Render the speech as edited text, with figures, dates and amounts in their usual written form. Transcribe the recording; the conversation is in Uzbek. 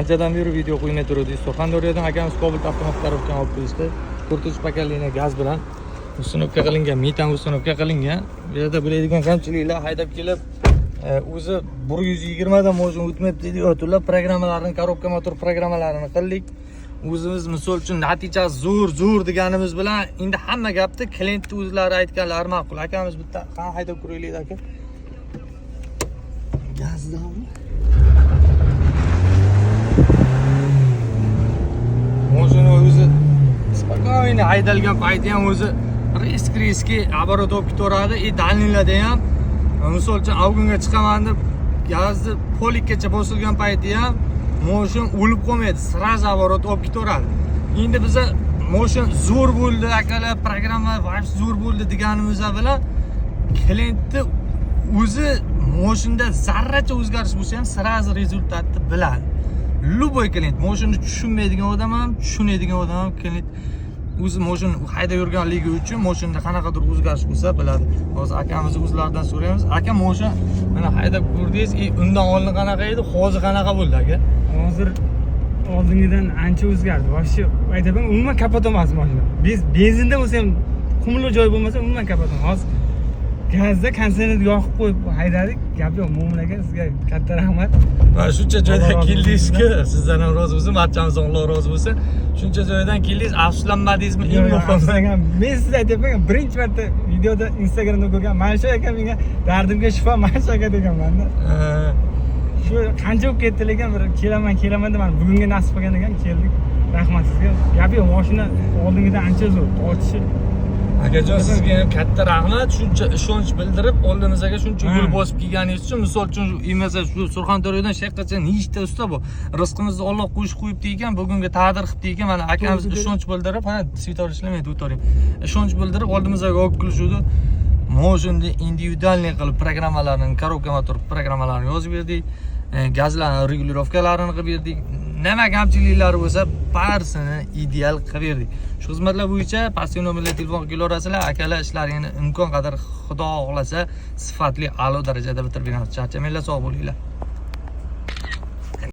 Anchadan beri video qo'ymay turdik. Surxondaryodan akamiz Cobalt avtomat коробка ni olib kelishdi. 4 поколение, gaz bilan установка qilingan, metan установка qilingan. Bu yerda biladigan kamchiliklar, haydab kelib o'zi 120 dan moshin o'tmayapti deyotdilar. Programmalarini, коробка motor programmalarini qildik. O'zimiz misol uchun natija zo'r zo'r deganimiz bilan endi hamma gapni klientni o'zlari aytganlari ma'qul. Akamiz bitta qani haydab ko'raylik, aka. Gazdanmi? Mashina o'zi спокойно haydalgan payti ham o'zi risk riski оборот olib ketaveradi. И дальний larda ham, misol uchun, avgunga chiqaman deb gazni polikkacha bosilgan payti ham moshin o'lib qolmaydi, сразу оборот olib ketaveradi. Endi biza moshin zo'r bo'ldi, akalar, programma вообще zo'r bo'ldi deganimiz bilan klientni o'zi moshinda zarracha o'zgarish bo'lsa ham сразу результат ni biladi. Любой klient, moshinni tushunmaydigan odam ham, tushunadigan odam ham, klient o'zi moshin haydab yurganligi uchun moshinda qanaqadir o'zgarish bo'lsa biladi. Hozir akamizni o'zlaridan so'raymiz. Aka, moshin mana haydab ko'rdingiz, и undan oldin qanaqa edi, hozir qanaqa bo'ldi, aka? Hozir oldingidan ancha o'zgardi. Вообще aytaman, umuman kapot emas mashina. Biz benzinda bo'lsa ham, qumli joy bo'lmasa, umuman kapot emas. Hozir gazda konditsionerni yoqib qo'yib haydadik. Gap yo'q, Mo'min aka, sizga katta rahmat. Mana shuncha joydan Alloh rozi keldingizku, bo'lsin. Sizdan ham rozi bo'lsin, barchamizdan Alloh rozi bo'lsin. Shuncha joydan keldingiz, afsuslanmadingizmi, eng Yo'q, yo'q, muhimi? Afsuslangan. Men sizga aytyapman, birinchi marta videoda Instagramda ko'rgan mana shu aka, menga dardimga shifo mana shu aka deganmanda. Shu qancha bo'lib ketdi, lekin bir kelaman, kelaman deb mana bugunga nasib qilgan ekan, keldik. Rahmat sizga. Gap yo'q, mashina oldingidan ancha zo'r tortishi. Akajon, sizga ham katta rahmat, shuncha ishonch bildirib oldimizga shuncha yo'l bosib kelganingiz uchun. Misol uchun, emasa shu Surxondaryodan shu yoqqacha nechta usta bor, rizqimizni Olloh qo'shib qo'yibdi ekan, bugunga taqdir qilibdi ekan. Mana akamiz ishonch bildirib, ha, svetofor ishlamaydi, o'tiring, ishonch bildirib oldimizga olib kelishuvdi. Moshinni индивидуальный qilib programmalarini, коробка motor programmalarini yozib berdik, gazlarni регулировка larini qilib berdik, nima kamchiliklari bo'lsa barisini ideal qilib berdik. Shu xizmatlar bo'yicha pastki nomerga telefon qilib kelaverasizlar, akalar. Ishlaringni imkon qadar, xudo xohlasa, sifatli, a'lo darajada bitirib beramiz. Charchamanglar, sog' bo'linglar.